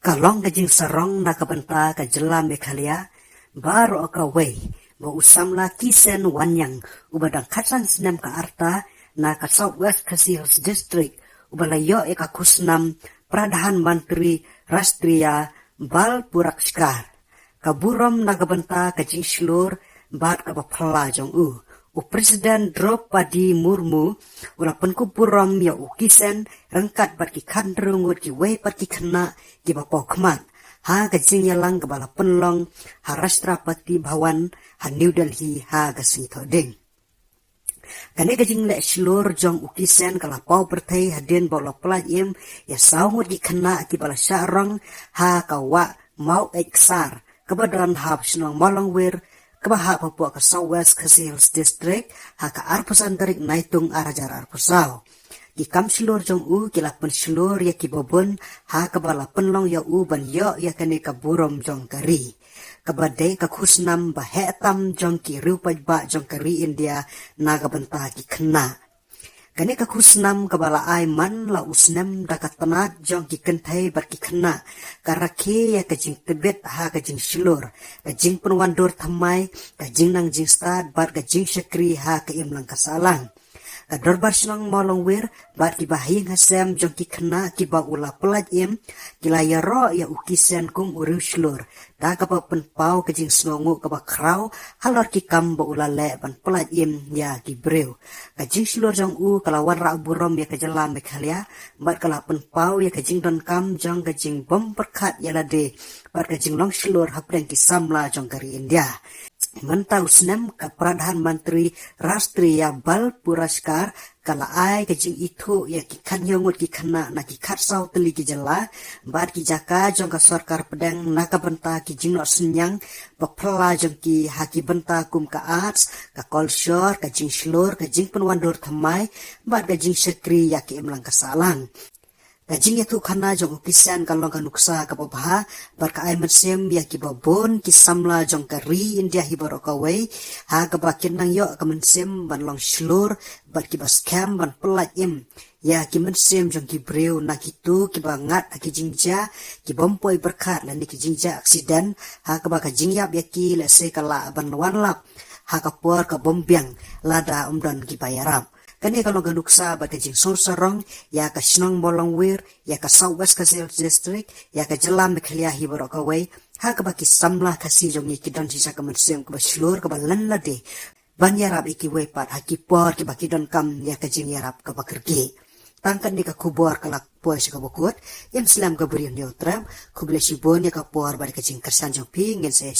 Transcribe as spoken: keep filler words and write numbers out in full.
Ka long ka jingsarong na ka bynta ka jylla Meghalaya baroh kawei, ba u samla Kisen Wanyang, uba dang khatsan snem ka arta, na ka South West Khasi Hills District, uba la ïoh ïa ka khusnam Pradhan Mantri Rashtriya Bal Puraskar. Ka burom na ka bynta ka jingshlur bad kaba phylla jong u, u President Droupadi Murmu u la pynkup burom ïa u Kisen ryngkat bad ki khathynriew ngut kiwei pat ki khynnah kiba paw khmat ha ka jingïalang kaba la pynlong ha Rashtrapati Bhavan ha New Delhi ha ka sngi Thohdieng. Kane ka jingleh shlur jong u Kisen ka la paw pyrthei hadien ba u la pyllait im ïa saw ngut ki khynnah kiba la shah rong ha ka wah Mawieksar, kaba don ha shnong Mawlangwir, kaba hap hapoh ka South West Khasi Hills District, ha ka arphew san tarik Naitung ar hajar arphew saw. Ki kam shlur jong u ki la pynshlur ïa kiba bun ha kaba la pynlong ïa u ban ïoh ïa kane ka burom jong ka ri, kaba dei ka khusnam ba heh tam jong ki riew paidbah jong ka ri India na ka bynta ki khynnah. Kane ka khusnam kaba la ai man la u snem da ka tnat jong ki kynthei bad ki khynnah, ka rakhe ïa ka jingtbit ha ka jingshlur, ka jingpynwandur thymmai, ka jingnang jingstad bad ka jingshakri ha ka imlang ka sahlang. Ka Dorbar Shnong Mawlangwir bad kiba ha ïing ha sem jong ki khynnah kiba u la pyllait im, ki la ïaroh ïa u Kisen kum u riewshlur da kaba pynpaw ka jingsngewnguh kaba khraw halor ki kam ba u la leh ban pyllait im ïa ki briew. Ka jingshlur jong u ka la wanrah burom ïa ka jylla Meghalaya bad ka la pynpaw ïa ka jingdonkam jong ka jingbym pyrkhat ïa lade bad ka jinglong shlur hapdeng ki samla jong ka ri India. Mynta u snem ka Pradhan Mantri Rashtriya Bal Puraskar ka la ai ka jingithuh ïa ki khathynñiew ngut ki khynnah na ki khatsaw tylli ki jylla bad ki jaka jong ka sorkar pdeng na ka bynta ki jingnoh synñiang ba phylla jong ki ha ki bynta kum ka arts, ka culture, ka jingshlur, ka jingpynwandur thymmai bad ka jingshakri ïa ka imlang ka sahlang. Ka jingïathuhkhana jong u Kisen ka long ka nuksa kaba bha bad ka ai mynsiem ïa kiba bun ki samla jong ka ri India hi baroh kawei, ha kaba kin nang ïoh ka mynsiem ban long shlur bad kiba skhem ban pyllait im ïa ki mynsiem jong ki briew na kito kiba ngat ha ki jingjia kibym poi pyrkhat lane ki jingjia aksiden, ha kaba ka jingïap ïa ki lehse ka lah ban wan lap ha ka por kabym biang lada ym don kiba ïarap. Kane ka long ka nuksa bad ka jingsngew sarong ïa ka shnong Mawlangwir, ïa ka South West Khasi Hills District, ïa ka jylla Meghalaya hi baroh kawei, ha kaba ki samla Khasi jong ngi ki don shisha ka mynsiem kaba shlur kaba len lade ban ïarap ïa kiwei pat ha ki por kiba ki donkam ïa ka jingïarap kaba kyrkieh. Tang katne ka khubor ka la poi sha kaba kut. Ïa slem ka briew Hynñiewtrep, khublei shibun ïa ka por bad ka jingkyrshan jong phi. Ngin sa ïa